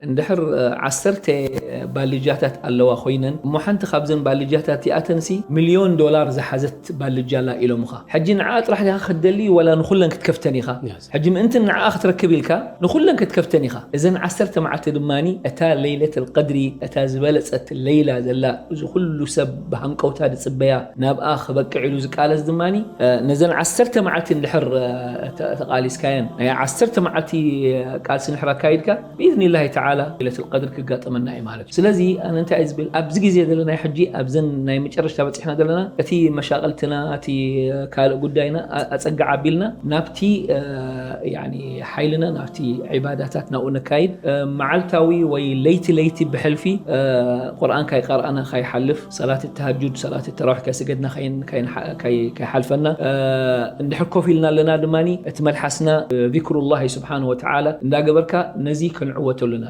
እንድሕር ዓሰርተ ባልጃታት ኣለዋ ኮይነን፣ እሞ ሓንቲ ካብዘን ባልጃታት እቲኣተንሲ ሚልዮን ዶላር ዝሓዘት ባልጃ ኣላ ኢሎምኻ። ሕጂ ንዓ ጥራሕ ዲኻ ክትደሊ ወላ ንኹለን ክትከፍተን ኢኻ? ሕጂ ምእንቲ ንዓ ክትረክብ ኢልካ ንኹለን ክትከፍተን ኢኻ። እዘን ዓሰርተ መዓልቲ ድማ እታ ለይለት ልቀድሪ፣ እታ ዝበለፀት ለይላ ዘላ፣ እዚ ኩሉ ሰብ ብሃንቀውታ ዝፅበያ፣ ናብኣ ክበቅዕ ኢሉ ዝቃለስ ድማ፣ ነዘን ዓሰርተ መዓልቲ እንድሕር ተቃሊስካየን፣ ናይ ዓሰርተ መዓልቲ ቃልሲ እንድሕር ኣካይድካ፣ ብኢዝኒላሂ ተዓላ ለይለቱል ቀድር ክጋጠመና እዩ ማለት እዩ። ስለዚ ኣነ እንታይ እየ ዝብል፣ ኣብዚ ግዜ ዘለና ሕጂ፣ ኣብዘን ናይ መጨረሽታ በፂሕና ዘለና፣ እቲ መሻቕልትና፣ እቲ ካልእ ጉዳይና ኣፀግዕ ኣቢልና ናብቲ ሓይልና ናብቲ ዒባዳታት ናብኡ ነካይድ። መዓልታዊ ወይ ለይቲ ለይቲ ብሕልፊ ቁርኣን ካይቀርኣና ካይሓልፍ፣ ሰላት ተሃጁድ፣ ሰላት ተራዊሕ ካይሰገድና ካይሓልፈና። እንድሕር ኮፍ ኢልና ኣለና ድማ እቲ መልሓስና ዚክሩላሂ ስብሓን ወተዓላ እንዳገበርካ ነዚ ክንዕወተሉና።